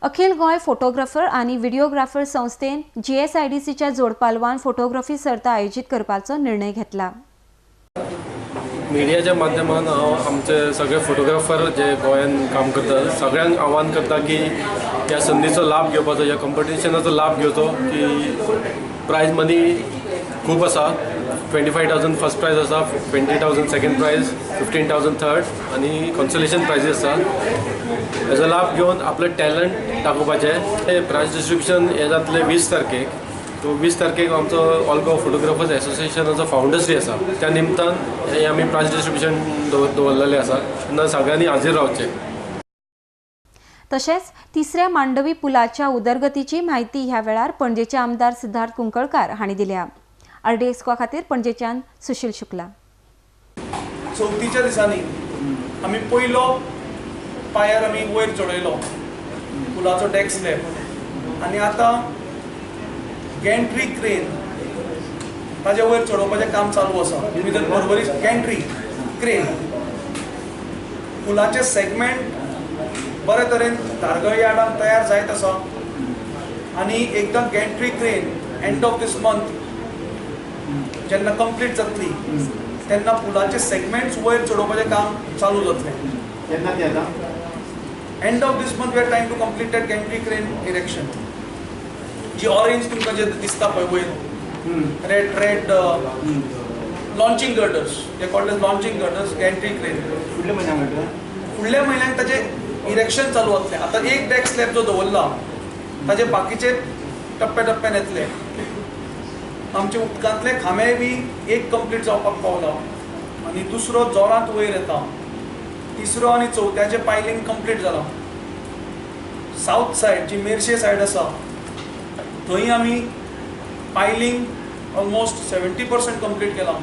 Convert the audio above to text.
अखिल Goa photographer आनी videographer संस्थेन जीएसआयडीसीच्या जोडपालवान photography सर्त आयोजीत करपाचो निर्णय घेतला. मिडियाच्या माध्यमान हांव आमचे सगळे फोटोग्राफर जे गोंयान काम करतात सगळ्यांक आव्हान करता की ह्या संदीचो लाभ घेवपाचो, ह्या कॉम्पिटिशनाचो लाभ घेवचो की प्रायज मनी खूब आसा. 25,000 फर्स्ट प्रायज आसा, 20,000 सेकंड प्रायज, 15,000 थर्ड आनी कॉन्सोलेशन प्रायजीस आसा. हेजो लाभ घेवन आपलें टॅलंट दाखोवपाचें. हें प्रायज डिस्ट्रिब्युशन हें जातलें 20 तारखेक. सो 20 तारखेक आमचो ऑल गोवा फोटोग्राफर्स एसोसिएशनाचो फावंडर्स डे आसा, त्या निमतान हें आमी प्रायज डिस्ट्रिब्युशन दवरलेलें आसा. तेन्ना सगळ्यांनी हाजीर रावचें. तशेंच तिसऱ्या मांडवी पुलाच्या उदरगतीची म्हायती ह्या वेळार पणजेचे आमदार सिद्धार्थ कुंकळकार हांणी दिल्या. आरडीएक्स खातीर पणजेच्यान सुशील शुक्ला. चवथीच्या दिसांनी आमी पयलो पायर आमी वयर चडयलो पुलाचो डेक स्लॅब आनी आतां गॅन्ट्री क्रेन ताजे वयर चडोवपाचें काम चालू आसा. तुमी जर बरोबरी गॅन्ट्री क्रेन पुलाचे सेगमेंट बरे तरेन धारगळ यार्डान तयार जायत आसा आनी एकदां gantry crane end of this month जेन्ना कंप्लीट जातली तेन्ना पुलाचे सेगमेंट्स वयर चडोवपाचें काम चालू जातलें. केन्ना ती आतां? End of this month we are trying to complete that gantry crane erection. Ji orange तुमकां जे दिसता पळय वयर red red launching girders, they called as launching girders, gantry crane. फुडल्या म्हयन्याक म्हणटा? फुडल्या म्हयन्याक ताजें इरेक्शन चालू जातलें. आतां एक डेक स्लॅब जो दवरला ताजे बाकीचे टप्प्या टप्प्यान येतले. आमचे उदकांतले खांबे बी एक कंप्लीट जावपाक पावला आनी दुसरो जोरांत वयर येता, तिसरो आनी चवथ्याचें पायलींग कंप्लीट जालां. सावथ सायड जी मेरशे सायड आसा थंय आमी पायलींग ऑलमोस्ट 70% कंप्लीट केलां.